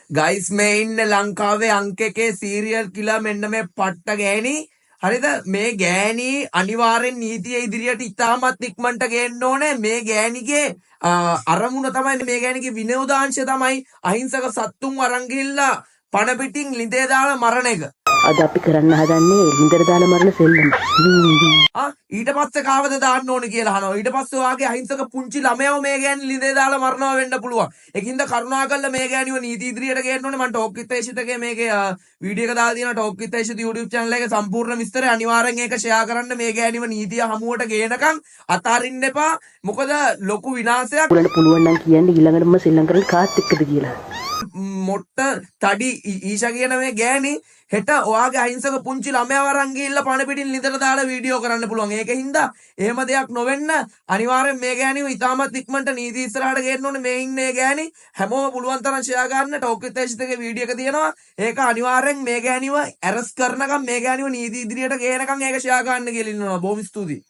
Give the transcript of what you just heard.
Guys, මේ ඉන්න ලංකාවේ අංක එකේ සීරියල් කිලර් මෙන්න මේ පට්ට ගෑණි. හරිද? මේ ගෑණි අනිවාර්යෙන් නීතිය ඉදිරියට ඉතාමත් ඉක්මනට ගේන්න ඕනේ. මේ ගෑණිගේ අරමුණ තමයි, මේ ගෑණිගේ විනෝදාංශය තමයි අහිංසක සත්තුන් අරන් ගිහිල්ලා පණ පිටින් ලිඳේ දාලා මරණ එක. අද අපි කරන්න හදන්නේ ලින්දර දාලා මරන සෙල්ලම. ආ, ඊට පස්සේ කාවද දාන්න ඕනේ කියලා අහනවා. ඊට පස්සේ ඔයාගේ අහිංසක පුංචි ළමයව මේ ගෑණි ලිඳේ දාලා මරනවා වෙන්න පුළුවන්. ඒකින්ද කරුණාකරලා මේ ගෑණිව නීති ඉදිරියට ගේන්න ඕනේ. මම ටෝක් විත් ඒෂිතගේ මේකේ වීඩියෝ එක දාලා තියෙනවා. ටෝක් විත් ඒෂිත YouTube channel එකේ සම්පූර්ණ විස්තරය. අනිවාර්යෙන් ඒක ෂෙයා කරන්න. මේ ගෑණිව නීතිය හමුවට ගේනකම් අතාරින්න එපා. මොකද ලොකු විනාශයක්. ඔයගොල්ලන්ට පුළුවන් නම් කියන්න ඊළඟට මම සෙල්ලම් කරන්නේ කාත් එක්කද කියලා. මොට්ට තඩි ඊෂා කියන මේ ගෑණි හෙට ඔයාගේ අහිංසක පුංචි ළමයාව අරන් ගිහිල්ලා පණ පිටින් ලිඳට දාලා වීඩියෝ කරන්න පුළුවන්. ඒක හින්දා එහෙම දෙයක් නොවෙන්න අනිවාර්යෙන් මේ ගෑණිව ඉතාමත් ඉක්මනට නීති ඉස්සරහට ගේන්න ඕනේ. මේ ඉන්නේ ගෑණි හැමෝම පුළුවන් තරම් ෂෙයා ගන්න. ටෝක් විත් ඒෂිතගේ වීඩියෝ එක තියෙනවා. ඒක අනිවාර්යෙන් මේ ගෑණිව ඇරෙස්ට් කරනකම්, මේ ගෑණිව නීති ඉදිරියට ගේනකම් ඒක ෂෙයා ගන්න කියලා ඉන්නවා. බොහොම ස්තුතියි.